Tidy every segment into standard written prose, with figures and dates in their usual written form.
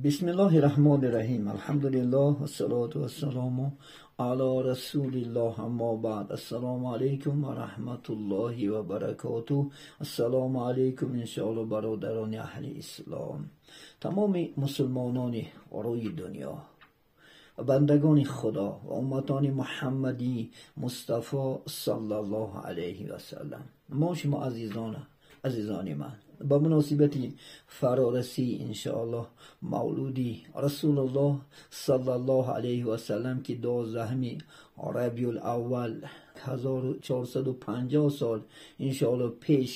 Бисмиллоҳи раҳмони раҳим. Алҳамдулиллоҳ вассалоту вассалому ала расулиллоҳ. Аммо баъд. Ассалому алайкум ва раҳматуллоҳи ва баракотуҳ. Ассалому алайкум иншоаллоҳ бародарони аҳли ислом, тамоми мусулмонони рӯи дунё ва бандагони Худо ва умматони Муҳаммадӣ Мустафо саллаллоҳу алайҳи васаллам. Мо шумо азизони ман ба муносибати фарорасӣ иншоаллоҳ мавлуди Расулуллоҳ саллаллоҳу алайҳи васаллам, ки 12 Рабиул Аввал 1450 сол иншоаллоҳ пеш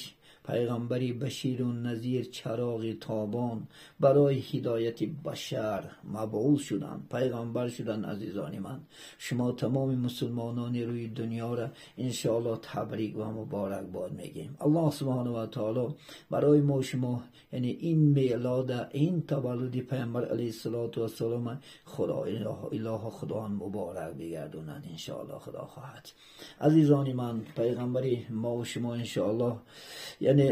пайғамбари баширу назир чароғи тобон барои ҳидояти башар мабъус шуданд, пайғамбар шуданд. Азизони ман, шумо тамоми мусулмонони рӯи дунёра иншоаллоҳ табрик ва муборакбод мегӯем. Аллоҳ субҳонаҳу ва таоло барои мо шумо яъне ин мелода, ин таваллуди пайғамбар алайҳиссалоту вассалом Худо илоҳо Худоан муборак бигардонад иншоаллоҳ, Худо хоҳад. Азизони ман, пайғамбари мо шумо иншоаллоҳ яъне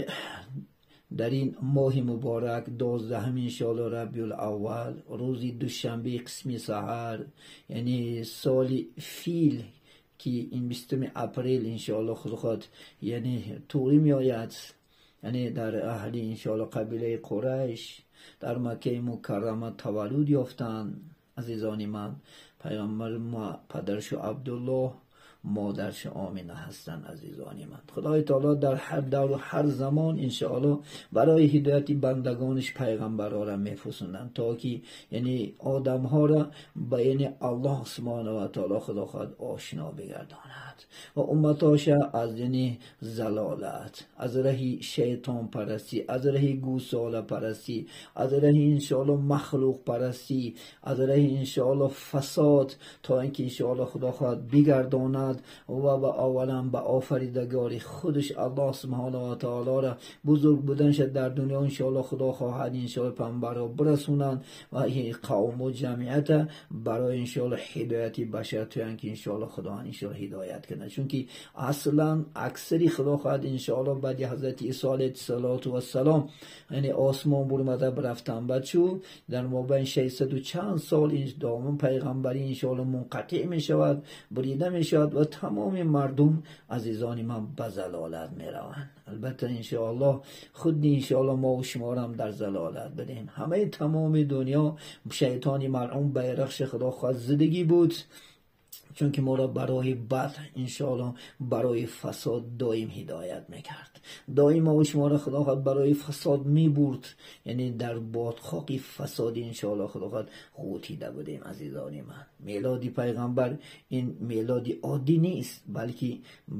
дар ин моҳи муборак 12 иншоаллоҳ Рабиул Аввал, рӯзи душанбе қисми саҳар, яъне соли фил, ки ин 20 апрел иншоаллоҳ Худо хоҳад яъне туғрӣ меояд, яъне дар аҳли иншоаллоҳ қабилаи Қурайш дар Маккаи Мукаррама таваллуд ёфтанд. Азизони ман, пайғамбар мо падаршу Абдуллоҳ, модарш Омина ҳастанд. Азизони ман, Худои таоло дар ҳар давру ҳар замон иншоаллоҳ барои ҳидояти бандагонаш пайғамбарҳоро мефурсонанд, то ки яъне одамҳоро ба яъне Аллоҳ субҳонаҳу ва таоло Худо хоҳад ошно бигардонад ва умматоша аз яъне залолат, аз раҳи шайтонпарастӣ, аз раҳи гӯсолапарастӣ, аз раҳи иншоаллоҳ махлуқпарастӣ, аз раҳи иншоаллоҳ фасод, то ин ки иншоаллоҳ Худо хоҳад бигардонад ва ба аввалан ба офаридагори худаш Аллоҳ субҳонаҳу ва таолоро бузург буданша дар дунё иншоаллоҳ Худо хоҳад иншоаллоҳ пайғамбарро бирасонанд ва қавму ҷамъията барои иншоаллоҳ ҳидояти башар тоянд, ки иншоаллоҳ Худо иншоаллоҳ ҳидоят кунад. Чунки аслан аксари Худо хоҳад иншоаллоҳ баъди ҳазрати Исо алайҳиссалоту вассалом яъне осмон бурмада рафтан, баъд шу дар мобайн 600 чанд сол домон пайғамбарӣ иншоаллоҳ мунқатеъ мешавад, бурида мешавад ва тамоми мардум азизони ман ба залолат мераванд. Албатта иншоаллоҳ худи иншоаллоҳ мо шуморо дар залолат бидем. Ҳамаи тамоми дунё шайтони малъун байрақши Худо хоҳад зидагӣ буд, чунки моро барои бад иншоаллоҳ барои фасод доим ҳидоят мекард. Доим мо шуморо Худо хоҳад барои фасод мебурд, яъне дар бодхоки фасоди иншоаллоҳ Худо хоҳад ғӯтида будем. Азизони ман, мелоди пайғамбар ин мелоди оддӣ нест,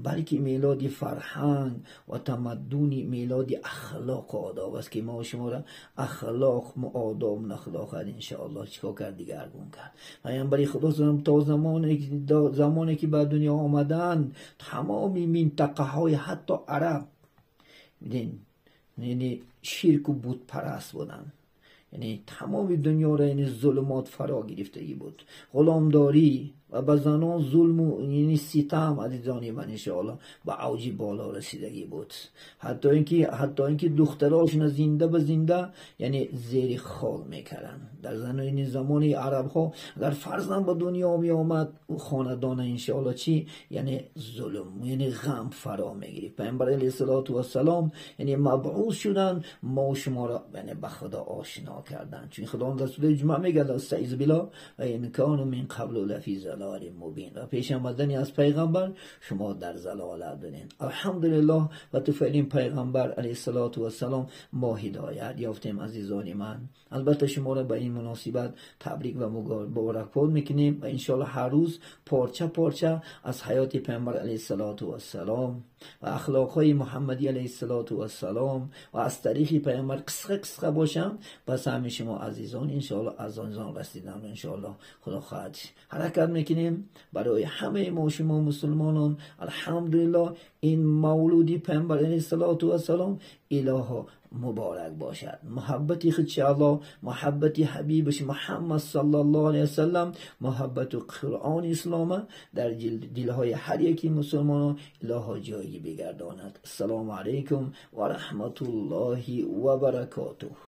балки мелоди фарҳанг ва тамаддуни, мелоди ахлоқу одоб аст, ки мо шуморо ахлоқ одоб на Худо хоҳад иншоаллоҳ чикор кард, дигаргун кард. Пайғамбари Худо то замоне ки ба дунё омаданд, тамоми минтақаҳои ҳатто араб яъне ширку бутпараст буданд, яъне тамоми дунёро яъне зулумот фаро гирифтагӣ буд, ғуломдорӣ ва ба занон зулму яъне ситам азизони ман иншоаллоҳ ба авҷи боло расидагӣ буд, ҳатто ин ки духтарошона зинда ба зинда яъне зери хок мекарданд. Дар яъне замони арабҳо агар фарзанд ба дунё меомад, хонадона иншоаллоҳ чӣ яъне зулм яъне ғам фаро мегирифт. Пайғамбар алайҳиссалоту вассалом яъне мабъус шуданд, мо шуморо яъне ба Худо ошно карданд, чун Худо дар сураи Ҷумъа мегӯяд: астаизу биллоҳ ва ин кану мин қаблу лафи залали мубин. Ва пеш омадани аз пайғамбар шумо дар залолат будед. Алҳамдулиллоҳ ва туфайли пайғамбар алайҳиссалоту вассалом мо ҳидоят ёфтем. Азизони ман, албатта шуморо ба ин муносибат табрик ва муборакбод мекунем ва иншоаллоҳ ҳар рӯз порча порча аз ҳаёти пайғамбар алайҳиссалоту вассалом ва ахлоқҳои Муҳаммадӣ алайҳиссалоту вассалом ва аз таърихи пайғамбар қисқа қисқа бошам ба саҳми шумо азизон иншоаллоҳ аз он расидан иншоаллоҳ Худо хоҳад ҳаракат мекунем барои ҳамаи мо шумо мусулмонон. Алҳамдулиллоҳ, ин мавлуди пайғамбар алайҳиссалоту вассалом илоҳо муборак бошад. Муҳаббати худши Аллоҳ, муҳаббати ҳабибаш Муҳаммад саллаллоҳу алайҳи васаллам, муҳаббату Қуръони ислома дар дилҳои ҳар яки мусулмонон илоҳо ҷойӣ бигардонад. Ассалому алайкум ва раҳматуллоҳи ва баракотуҳ.